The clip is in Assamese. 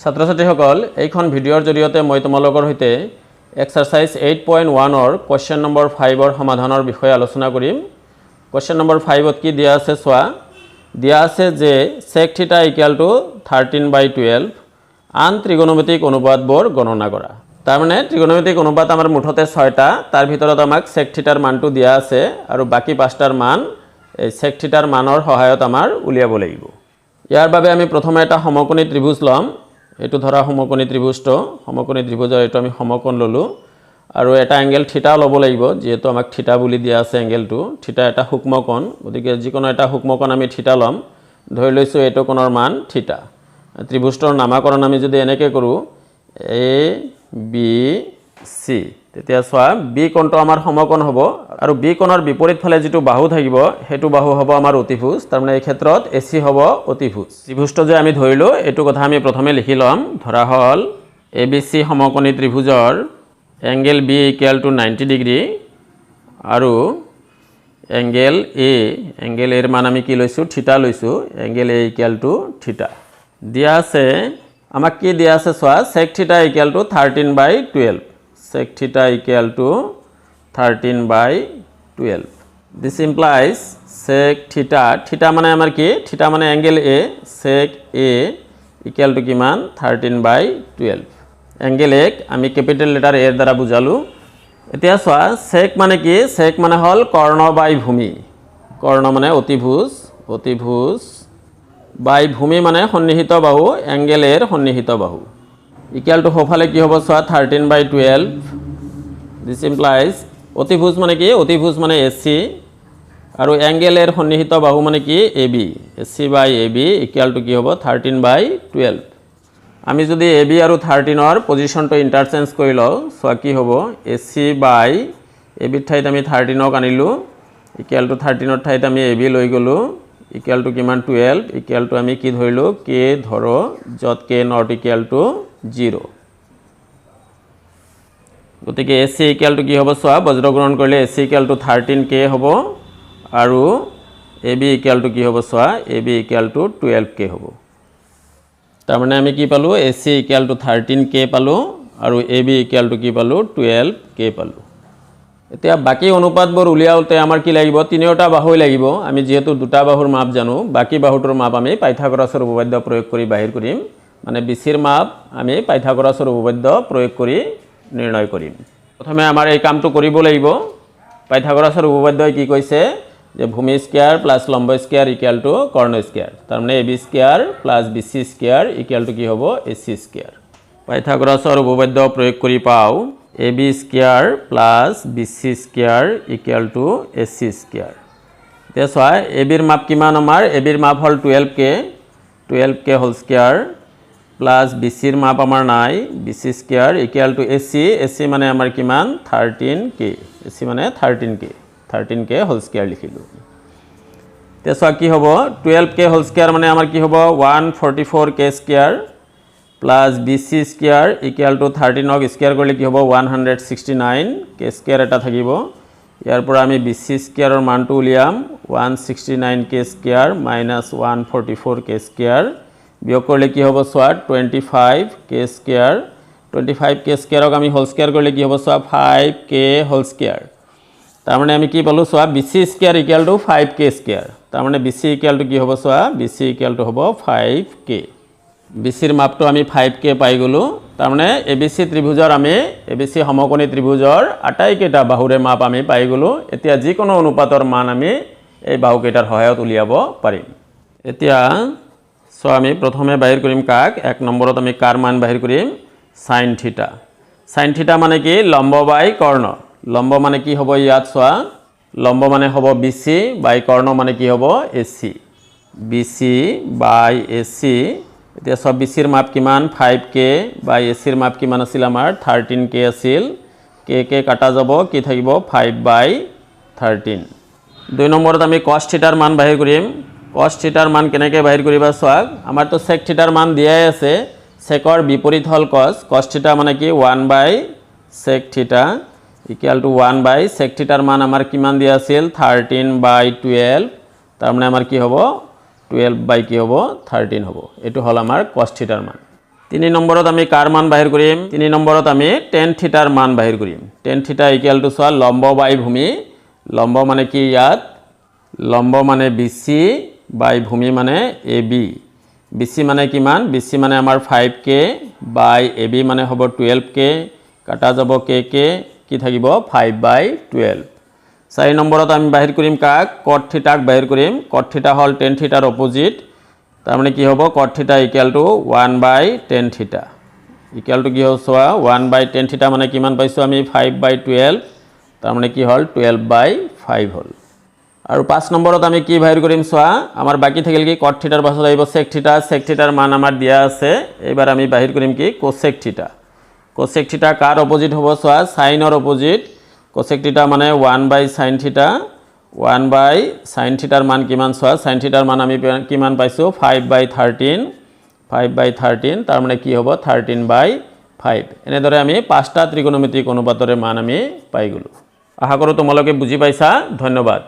ছাত্ৰ ছাত্ৰীসকল, এইখন ভিডিঅ'ৰ জৰিয়তে মই তোমালোকৰ সৈতে এক্সাৰচাইজ 8.1ৰ কুৱেশ্যন নম্বৰ 5ৰ সমাধানৰ বিষয়ে আলোচনা কৰিম। কুৱেশ্যন নম্বৰ 5ত কি দিয়া আছে চোৱা। দিয়া আছে যে sec theta equal to 13 by 12, আন ত্ৰিগোণমিতিক অনুপাতবোৰ গণনা কৰা। তাৰমানে ত্ৰিগোণমিতিক অনুপাত আমাৰ মুঠতে ছয়টা। তাৰ ভিতৰত আমাক চেক থিটাৰ মানটো দিয়া আছে আৰু বাকী পাঁচটাৰ মান এই চেক থিটাৰ মানৰ সহায়ত আমাৰ উলিয়াব লাগিব। ইয়াৰ বাবে আমি প্ৰথমে এটা সমকোণী ত্ৰিভুজ ল'ম। এইটো ধৰা সমকোণী ত্ৰিভুজটো। সমকোণী ত্ৰিভুজৰ এইটো আমি সমকোণ ল'লোঁ আৰু এটা এংগেল থিটা ল'ব লাগিব, যিহেতু আমাক থিটা বুলি দিয়া আছে। এংগেলটো থিটা এটা সূক্ষ্মকোণ, গতিকে যিকোনো এটা সূক্ষ্মকোণ আমি থিটা ল'ম। ধৰি লৈছোঁ এইটো কোণৰ মান থিটা। ত্ৰিভুজটোৰ নামাকৰণ আমি যদি এনেকৈ কৰোঁ, এ বি চি, তেতিয়া চোৱা, বি কোণটো আমাৰ সমকোণ হ'ব আৰু বি কোণৰ বিপৰীত ফালে যিটো বাহু থাকিব, সেইটো বাহু হ'ব আমাৰ অতিভুজ। তাৰমানে এই ক্ষেত্ৰত এ চি হ'ব অতিভুজ। ত্ৰিভুজটো যে আমি ধৰিলোঁ, এইটো কথা আমি প্ৰথমে লিখি ল'ম। ধৰা হ'ল এ বি চি সমকোণী ত্ৰিভুজৰ angle B equal to 90 degree আৰু এংগেল এ, এংগেল এৰ মান আমি কি লৈছোঁ? থিটা লৈছোঁ। Angle A equal to theta. দিয়া আছে আমাক কি দিয়া আছে চোৱা, sec theta equal to 13 by 12, sec theta equal to 13 by 12. This implies sec theta, theta মানে আমাৰ কি? থিটা মানে angle A. Sec A equal to কিমান? 13 বাই 12। এংগেল এক আমি কেপিটেল লেটাৰ এৰ দ্বাৰা বুজালোঁ। এতিয়া চোৱা, চেক মানে কি? চেক মানে হ'ল কৰ্ণ বাই ভূমি। কৰ্ণ মানে অতিভুজ, অতিভুজ বাই ভূমি মানে সন্নিহিত বাহু, এংগেল এৰ সন্নিহিত বাহু। ইকুৱেল টু সোঁফালে কি হ'ব চোৱা, 13 বাই 12। দিছ ইমপ্লাইজ অতিভুজ মানে কি? অতিভুজ মানে এ চি আৰু এংগেল এৰ সন্নিহিত বাহু মানে কি? A B. A C by A B equal to কি হ'ব? 13 বাই 12। আমি যদি এ বি আৰু 13ৰ পজিশ্যনটো ইণ্টাৰচেঞ্জ কৰি লওঁ, চোৱা কি হ'ব। এ চি বাই এ বিৰ ঠাইত আমি 13ক আনিলোঁ, ইকুৱেল টু 13ৰ ঠাইত আমি এ বি লৈ গ'লোঁ, ইকুৱেল টু কিমান? 12। ইকুৱেল টু আমি কি ধৰিলোঁ? কে ধৰোঁ, য'ত k not equal to 0। গতিকে এ চি ইকুৱেল টু কি হ'ব চোৱা। বজ্ৰগুণন কৰিলে A C equal to 13 k হ'ব আৰু এ বি ইকুৱেল টু কি হ'ব চোৱা, A B equal to 12 k হ'ব। তাৰমানে আমি কি পালোঁ? A C equal to 13 k পালোঁ আৰু এ বি ইকুৱেল টু কি পালোঁ? 12 কে পালোঁ। এতিয়া বাকী অনুপাতবোৰ উলিয়াওঁতে আমাৰ কি লাগিব? তিনিওটা বাহুই লাগিব। আমি যিহেতু দুটা বাহুৰ মাপ জানো, বাকী বাহুটোৰ মাপ আমি পাইথাগৰাছৰ উপপাদ্য প্ৰয়োগ কৰি বাহিৰ কৰিম। মানে বি চিৰ মাপ আমি পাইথাগৰাছৰ উপপাদ্য প্ৰয়োগ কৰি নিৰ্ণয় কৰিম। প্ৰথমে আমাৰ এই কামটো কৰিব লাগিব। পাইথাগৰাছৰ উপপাদ্যই কি কৈছে যে ভূমি স্কোৱাৰ প্লাছ লম্ব স্কোৱাৰ ইকুৱেল টু কৰ্ণ স্কোৱাৰ। তাৰমানে A B square plus B C square equal to কি হ'ব? এ চি স্কোৱাৰ। পাইথাগৰাছৰ উপপাদ্য প্ৰয়োগ কৰি পাওঁ A B square plus B C square equal to A C square. এতিয়া চোৱা, এ বিৰ মাপ কিমান আমাৰ? এ বিৰ মাপ হ'ল 12 k, 12 k whole square plus B চিৰ মাপ আমাৰ নাই, B C square equal to A C. A C মানে আমাৰ কিমান? 13 কে। এ চি মানে 13 k, 13 k whole square লিখিলোঁ। এতিয়া চোৱা কি হ'ব। 12 কে হোল স্কোৱাৰ মানে আমাৰ কি হ'ব? 144 k square plus B C square equal to 13ক square কৰিলে কি হ'ব? 169 কে স্কোৱাৰ এটা থাকিব। ইয়াৰ পৰা আমি বি চি স্কোৱাৰৰ মানটো উলিয়াম। 169 k square minus 144 k square বিয়োগ কৰিলে কি হ'ব চোৱা, 25 k square. 25 k স্কোৱাৰক আমি হোল স্কোৱাৰ কৰিলে কি হ'ব চোৱা, ফাইভ কে হোল স্কোৱাৰ। তাৰমানে আমি কি পালোঁ চোৱা, B C square equal to 5 k square. তাৰমানে বি চি ইকুৱেল টু কি হ'ব চোৱা, বি চি ইকুৱেল টু হ'ব ফাইভ কে। বি চিৰ মাপটো আমি ফাইভ কে পাই গ'লোঁ। তাৰমানে এ বি চি ত্ৰিভুজৰ, আমি এ বি চি সমকোণী ত্ৰিভুজৰ আটাইকেইটা বাহুৰে মাপ আমি পাই গ'লোঁ। এতিয়া যিকোনো অনুপাতৰ মান আমি এই বাহুকেইটাৰ সহায়ত উলিয়াব পাৰিম। এতিয়া চোৱা, আমি প্ৰথমে বাহিৰ কৰিম কাক? এক নম্বৰত আমি কাৰ মান বাহিৰ কৰিম? চাইন থিটা। চাইন থিটা মানে কি? লম্ব বাই কৰ্ণ। লম্ব মানে কি হ'ব ইয়াত চোৱা, লম্ব মানে হ'ব বি চি বাই কৰ্ণ মানে কি হ'ব? A C. B C by A C. এতিয়া চব বি চিৰ মাপ কিমান? ফাইভ কে। বাই এ চিৰ মাপ কিমান আছিল আমাৰ? 13 কে আছিল। কে কে কাটা যাব, কি থাকিব? 5 বাই 13। দুই নম্বৰত আমি কছ থিটাৰ মান বাহিৰ কৰিম। কছ থিটাৰ মান কেনেকৈ বাহিৰ কৰিবা চোৱা। আমাৰতো চেক থিটাৰ মান দিয়াই আছে। চেকৰ বিপৰীত হ'ল কছ। কছ থিটা মানে কি? One by sec theta equal to one by sec থিটাৰ মান আমাৰ কিমান দিয়া আছিল? 13 বাই 12। তাৰমানে আমাৰ কি হ'ব? 12 বাই কি হ'ব? 13 হ'ব। এইটো হ'ল আমাৰ কছ থিটাৰ মান। 3 নম্বৰত আমি কাৰ মান বাহিৰ কৰিম? 3 নম্বৰত আমি টেন থিটাৰ মান বাহিৰ কৰিম। টেন থিটা ইকুৱেল টু চোৱা, লম্ব বাই ভূমি। লম্ব মানে কি ইয়াত? লম্ব মানে বি চি বাই ভূমি মানে এ বি। বি চি মানে কিমান? বি চি মানে আমাৰ 5 কে বাই এ বি মানে হ'ব 12 কে। কাটা যাব কে কে, কি থাকিব? 5 বাই 12। 4 নম্বৰত আমি বাহিৰ কৰিম কাক? কট থিটাক বাহিৰ কৰিম। কট থিটা হ'ল টেন থিটাৰ অপজিট। তাৰমানে কি হ'ব? Cot theta equal to one by tan theta. Equal to কি হ'ব চোৱা, ওৱান বাই টেন থিটা মানে কিমান পাইছোঁ আমি? 5 বাই 12। তাৰমানে কি হ'ল? 12 বাই 5 হ'ল। আৰু 5 নম্বৰত আমি কি বাহিৰ কৰিম চোৱা, আমাৰ বাকী থাকিল কি? কট থিটাৰ পাছত আহিব চেক থিটা। চেক থিটাৰ মান আমাৰ দিয়া আছে। এইবাৰ আমি বাহিৰ কৰিম কি? কোচেক থিটা। কোচেক থিটা কাৰ অপজিট হ'ব চোৱা, চাইনৰ অপজিট। কোচেক থিটা মানে one by sine theta. One by sine থিটাৰ মান কিমান চোৱা, চাইন থিটাৰ মান আমি কিমান পাইছোঁ? 5 by 13। 5 by 13, তাৰমানে কি হ'ব? 13 বাই 5। এনেদৰে আমি পাঁচটা ত্ৰিকোণমিতিক অনুপাতৰে মান আমি পাই গ'লোঁ। আশা কৰোঁ তোমালোকে বুজি পাইছা। ধন্যবাদ।